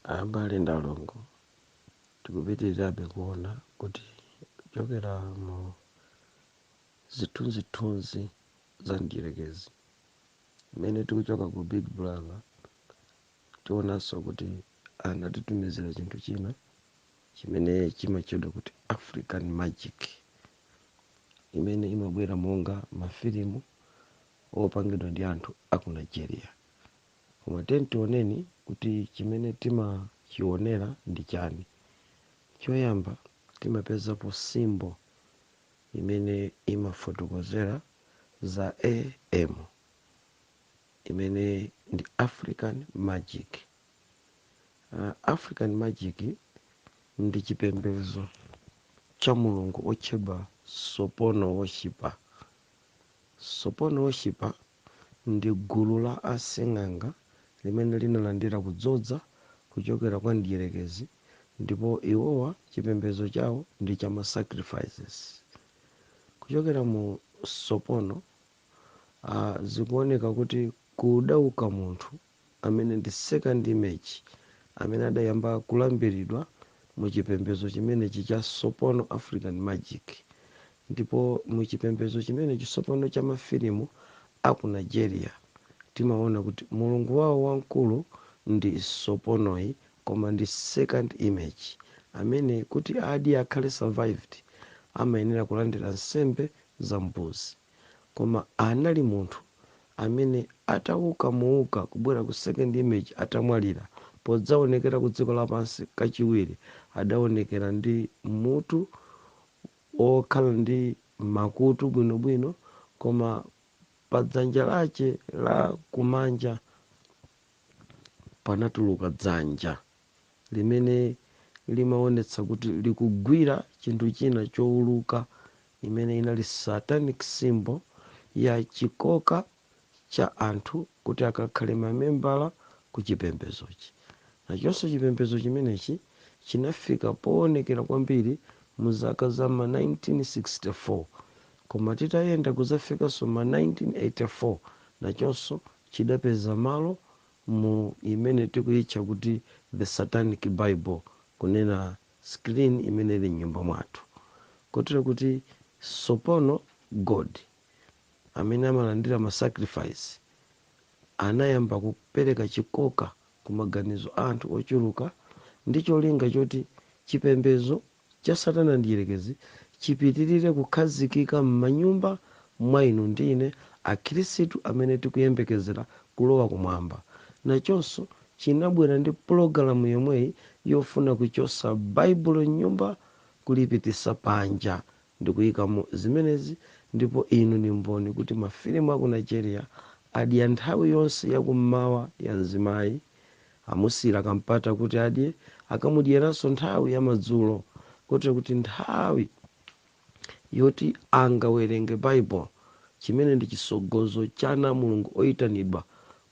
Abale ndi alongo, tikupitirirabe kuona kuti kuchokera mu zithunzithunzi za mdierekezi mmene tikuchoka ku Big Brother, tionanso kuti anatitumizira chinthu china chimene chimatchedwa kuti African Magic, imene imabwera monga mafilimu opangidwa ndi anthu aku Nigeria. Koma tiyeni tioneni kuti chimene timachionera ndi chani. Choyamba, timapezapo symbol imene imafotokozera za AM, imene ndi African Magic. African Magic ndi chipembedzo cha mulungu otchedwa Sopono Worshiper. Sopono Worshiper ndi gulu la asing'anga limene linalandira kudzodza kuchokera kwa mdierekezi, ndipo iwowa chipembedzo chawo ndi cha ma sacrifices. Kuchokera mu Sopono, zikuoneka kuti kudauka munthu amene ndi second image amene adayamba kulambiridwa mu chipembedzo chimenechi cha Sopono African Magic. Ndipo mu chipembedzo chimenechi Sopono cha mafilimu aku Nigeria, timaona kuti mulungu wawo wamkulu ndi Soponoyi, koma ndi second image amene kuti adi akhale survived amayenera kulandira nsembe za mbuzi. Koma anali munthu amene atauka muuka kubwera ku second image, atamwalira, podzaonekera ku dziko lapansi kachiwiri, adaonekera ndi mutu okhala ndi makutu bwinobwino, koma pa dzanja lace la kumanja panatuluka dzanja limene limaonetsa kuti likugwira chinthu china chowuluka, imene inali satanic symbol ya chikoka cha anthu kuti akakhale mamembala ku chipembedzochi. Nachonso chipembedzo chimenechi chinafika poonekera kwambiri mu zaka za ma 1964, koma titayenda kudzafikanso ma 1984, nachonso chidapeza malo mu imene tikuyitcha kuti the Satanic Bible, kunena screen imene ili mnyumba mwathu. Kotero kuti Sopono god amene amalandira ma sacrifice anayamba kupereka chikoka ku maganizo a anthu ochuluka ndi cholinga choti chipembedzo cha satana ndiyerekezi chipitirire kukhazikika m'manyumba mwa inu ndi ine akhristu amene tikuyembekezera kulowa kumwamba. Nachonso chinabwera ndi pulogalamu yomweyi yofuna kuchosa Baibulo mnyumba, kulipitisa panja ndikuyikamo zimenezi. Ndipo inu ni mboni kuti mafilimu aku Nigeria adya nthawi yonse yakummawa ya mzimayi, amusiyira kampata kuti adye, akamudyeranso nthawi ya madzulo, kotero kuti nthawi yoti angawerenge Bible, chimene ndi chisogozo cha ana a Mulungu oyitanidwa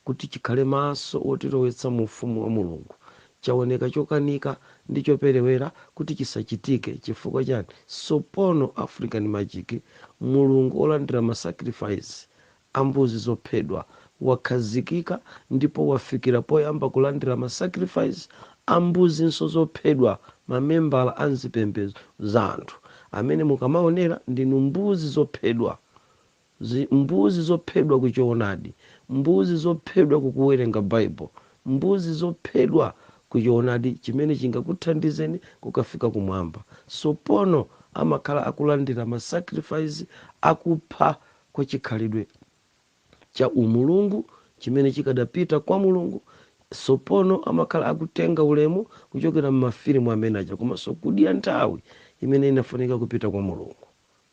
kuti chikhale maso otilowetsa mu ufumu wa Mulungu, chaoneka chokanika ndi choperewera kuti chisachitike. Chifukwa chani? Sopono African Magic, mulungu olandira ma sacrifice a mbuzi zophedwa, wakhazikika ndipo wafikira poyamba kulandira ma sacrifice a mbuzinso zophedwa, mamembala a mzipembedzo za anthu amene mukamaonera ndinu mbuzi zophedwa, mbuzi zophedwa kuchoonadi, mbuzi zophedwa kukuwerenga Bible, mbuzi zophedwa kuchoonadi chimene chingakuthandizeni kukafika kumwamba. Sopono amakhala akulandira ma sacrifice akupha kwa chikhalidwe cha umulungu chimene chikadapita kwa Mulungu. Sopono amakhala akutenga ulemu kuchokera mmafilimu amene aja, komanso kudya nthawi imene inafunika kupita kwa Mulungu.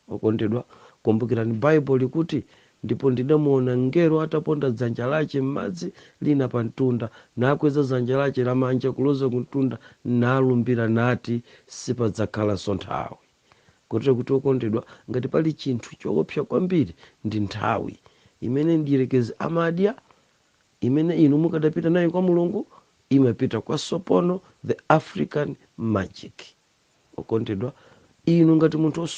Okondedwa, kumbukirani Baibulo likuti, "Ndipo ndidamuona mngelo ataponda dzanja lace m'madzi lina pa mtunda, nakweza dzanja lace lamanja kuloza ku mtunda, nalumbira nati, sipadzakhalanso nthawi." Kotero kuti okondedwa, ngati pali chinthu choopsa kwambiri ndi nthawi imene mdierekezi amadya, imene inu mukadapita nayo kwa Mulungu, imapita kwa Sopono the African Magic. Okondedwa, inu ngati munthu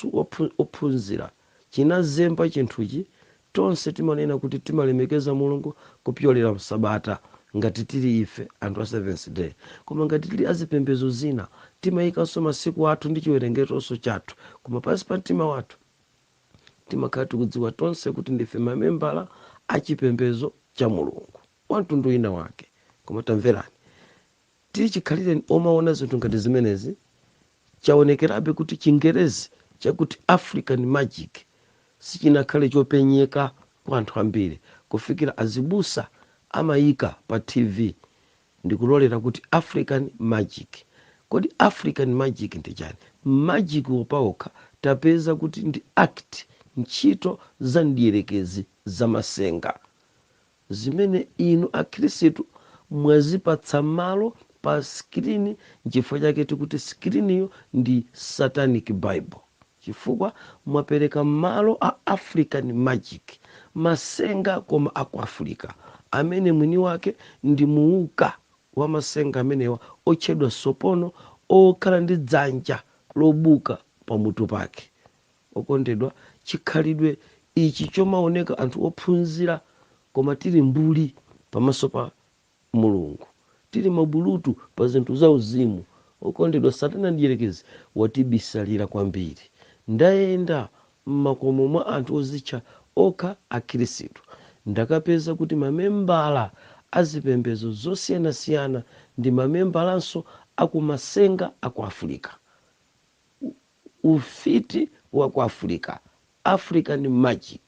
ophunzira chinazemba chinthuchi, tonse timanena kuti timalemekeza Mulungu kupyolera msabata. Ngati tili ife anthu a Seventh Day, koma ngati tili azipembedzo zina, timayikanso masiku athu ndi chiwerengeronso chathu, koma pansi pa mtima wathu timakhala tikudziwa tonse kuti ndife mamembala achipembedzo cha Mulungu wa mtundu wina wake. Koma tamverani, tili chikhalire omaona zinthu ngati zimenezi, chaonekerabe kuti Chingerezi chakuti African magic sichinakhale chopenyeka kwa anthu ambiri, kufikira azibusa amayika pa TV ndikulolera kuti African magic. Kodi African magic ndi chani? Magic wopaokha tapeza kuti ndi act, ntchito za mdierekezi zamasenga zimene inu Akhristu mwazipatsa malo pa screen. Nchifukwa chake tikuti screeniyo ndi Satanic Bible, chifukwa mwapereka malo a African magic, masenga koma aku Africa, amene mwini wake ndi muuka wa masenga amenewa otchedwa Sopono, okhala ndi dzanja lobuka pamutu pake. Okondedwa, chikhalidwe ichi chomaoneka anthu ophunzira koma tili mbuli pamaso pa Mulungu, tili mabulutu pa zinthu za uzimu, okondedwa, Satana ndiyerekezi watibisalira kwambiri. Ndayenda m'makomo mwa anthu ozitcha okha Akhristu, ndakapeza kuti mamembala azipembedzo zosiyanasiyana ndi mamembalanso akumasenga aku Africa, ufiti wa ku Africa, African magic.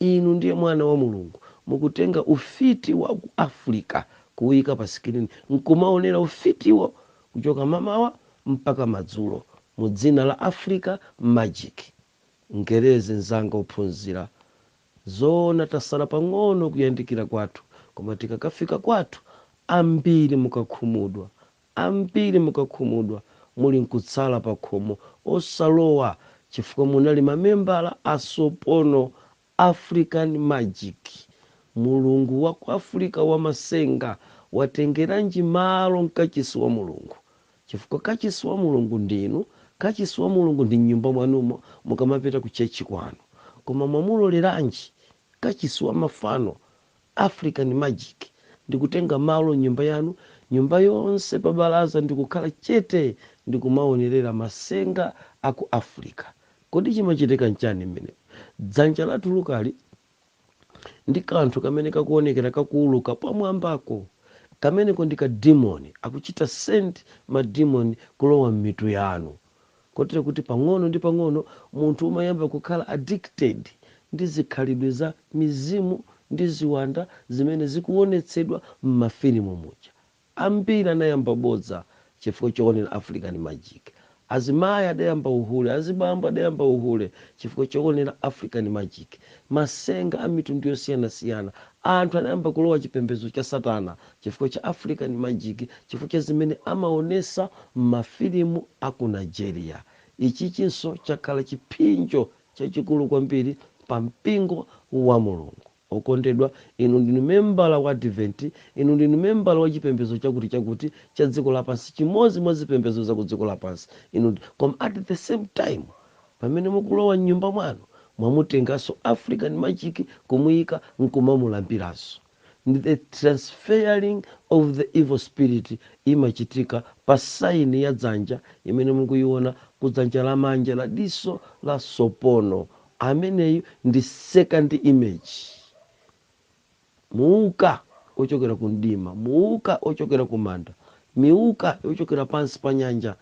Inu ndiye mwana wa Mulungu, mukutenga ufiti wa ku Africa kuwuyika pa screen, nkumaonera ufitiwo kuchoka mamawa mpaka madzulo mu dzina la Africa magic. Ngerezi nzanga ophunzira, zoona tasala pang'ono kuyandikira kwathu, koma tikakafika kwathu, ambiri mukakhumudwa, ambiri mukakhumudwa muli nkutsala pa khomo osalowa, chifukwa munali mamembala asopono, African magic. Mulungu wa ku Africa wamasenga watengeranji malo mkachisi wa Mulungu? Chifukwa kachisi wa Mulungu ndinu, kachisi wa Mulungu ndi mnyumba mwanumo mukamapita ku church kwanu. Koma mwamuloleranji kachisi wa mafano, African magic, ndikutenga malo nyumba yanu, nyumba yonse pabalaza ndikukhala chete ndikumaonerera masenga aku Africa? Kodi chimachitika nchani mmene dzanja latulukali ndi kanthu kamene kakuonekera kakuuluka pamwambako? Kameneko ndi kadimoni, akuchita send madimoni kulowa m'mitu yanu, kotero kuti pang'ono ndi pang'ono munthu umayamba kukhala addicted ndi zikhalidwe za mizimu ndi ziwanda zimene zikuonetsedwa m'mafilimu muja. Ambiri anayamba bodza chifukwa choonera African magic. Azimayi adayamba uhule, azibambo adayamba uhule chifukwa choonera African magic, masenga a mitundu yosiyanasiyana. Anthu anayamba kulowa chipembedzo cha Satana chifukwa cha African magic, chifukwa cha zimene amaonesa m'mafilimu aku Nigeria. Ichichinso chakhala chipsinjo chachikulu kwambiri pa mpingo wa Mulungu. Okondedwa, inu ndinu membala wa Advent, inu ndinu membala wa chipembedzo chakuti chakuti cha dziko lapansi, chimodzi mwa zipembedzo za ku dziko lapansi inu, koma at the same time pamene mukulowa mnyumba mwanu mwamutenganso African magic kumuyika nkumamulambiranso. Ndi the transferring of the evil spirit imachitika pa sign ya dzanja imene mukuiona ku dzanja lamanja la diso la Sopono. Ameneyu ndi second image, muuka ochokera ku mdima, muuka ochokera ku manda, miuka yochokera pansi pa nyanja,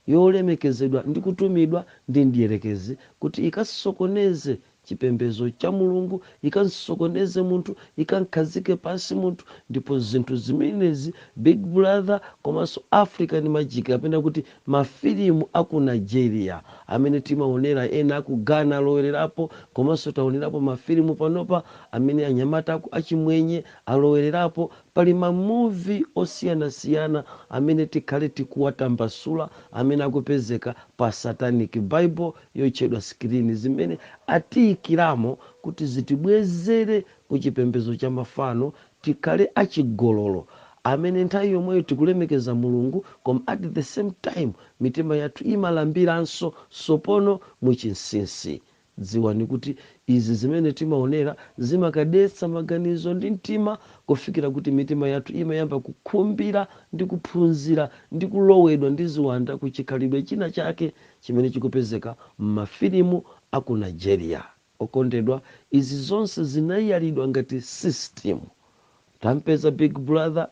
yolemekezedwa ndi kutumidwa ndi mdierekezi kuti ikasokoneze chipembedzo cha Mulungu, ikansokoneze munthu, ikankhazike pansi munthu. Ndipo zinthu zimenezi, Big Brother komanso African magic, kapena kuti mafilimu aku Nigeria amene timaonera, ena aku Ghana alowererapo, komanso taonerapo mafilimu panopa amene anyamata aku achimwenye alowererapo. Pali ma movie osiyanasiyana amene tikhale tikuwatambasula, amene akupezeka pa Satanic Bible yotchedwa screen, zimene atiyikiramo kuti zitibwezere ku chipembedzo cha mafano, tikhale achigololo amene nthawi yomweyo tikulemekeza Mulungu, koma at the same time mitima yathu imalambiranso Sopono muchinsinsi. Dziwani kuti izi zimene timaonera zimakadetsa maganizo ndi mtima, kufikira kuti mitima yathu imayamba kukhumbira ndi kuphunzira ndi kulowedwa ndi ziwanda ku chikhalidwe china chake chimene chikupezeka m'mafilimu aku Nigeria. Okondedwa, izi zonse zinayalidwa ngati system. Tampeza Big Brother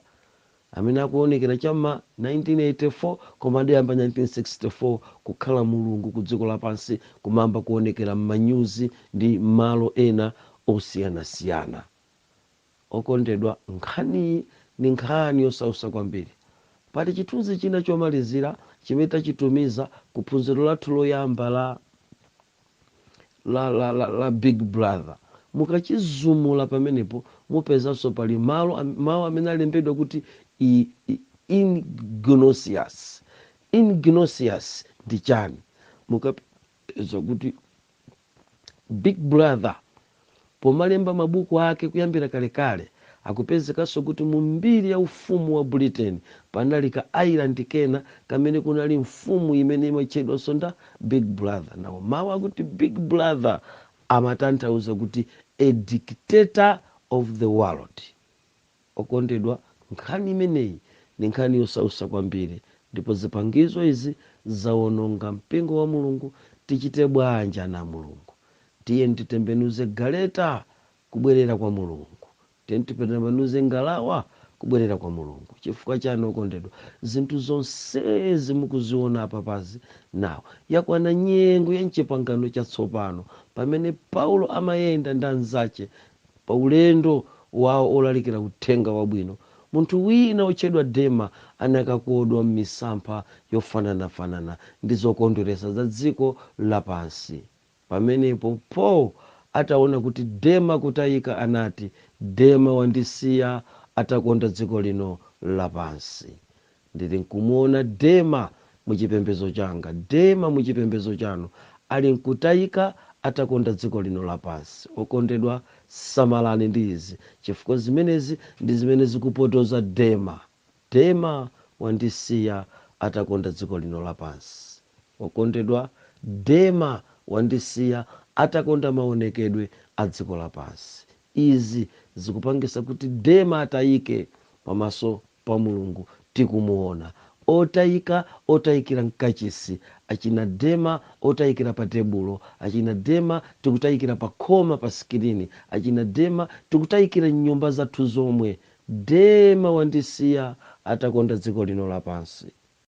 amene akuonekera cham'ma 1984, koma adayamba 1964 kukhala Mulungu ku dziko lapansi, kumamba kuonekera m'manyuzi ndi malo ena osiyanasiyana. Okondedwa, nkhaniyi ni nkhani yosausa kwambiri. Pali chithunzi china chomalizira chimene tachitumiza ku phunziro lathu loyamba la Big Brother. Mukachizumula pamenepo, mupezanso pali malo mawu amene alembedwa kuti Ignosius. Ignosius ndi chani? Mukapeza kuti Big Brother pomalemba mabuku ake kuyambira kalekale, akupezekanso kuti mu mbiri ya ufumu wa Britain panali ka island kena kamene kunali mfumu imene imatchedwanso nda Big Brother. Nawo mawu akuti Big Brother amatanthauza kuti a dictator of the world. Okondedwa, nkhani imeneyi ni nkhani yosausa kwambiri, ndipo zipangizo izi zawononga mpingo wa Mulungu. Tichite bwanji, ana Mulungu? Tiye titembenuze galeta kubwerera kwa Mulungu. Tiye titembenuze ngalawa kubwerera kwa Mulungu. Chifukwa chani, okondedwa? Zinthu zonsezi mukuziona apapazi, nawo yakwana nyengo ya mchipangano chatsopano, pamene Paulo amayenda ndi anzace pa ulendo wawo olalikira uthenga wabwino, munthu wina otchedwa Dema anakakodwa m'misampha yofananafanana ndi zokondweresa za dziko lapansi. Pamenepo Paul ataona kuti Dema kutayika, anati, "Dema wandisiya atakonda dziko lino lapansi." Ndili nkumuona Dema muchipembedzo changa, Dema muchipembedzo chanu, ali nkutayika atakonda dziko lino lapansi. Okondedwa, samalani ndi izi, chifukwa zimenezi ndi zimene zikupotoza Dema. Dema wandisiya atakonda dziko lino lapansi. Okondedwa, Dema wandisiya atakonda maonekedwe a dziko lapansi. Izi zikupangisa kuti Dema atayike pamaso pa Mulungu. Tikumuona otayika, otayikira mkachisi, achina Dema otayikira pa tebulo, achina Dema tikutayikira pa khoma pa screen, achina Dema tikutayikira mnyumba zathu zomwe. Dema wandisiya atakonda dziko lino lapansi.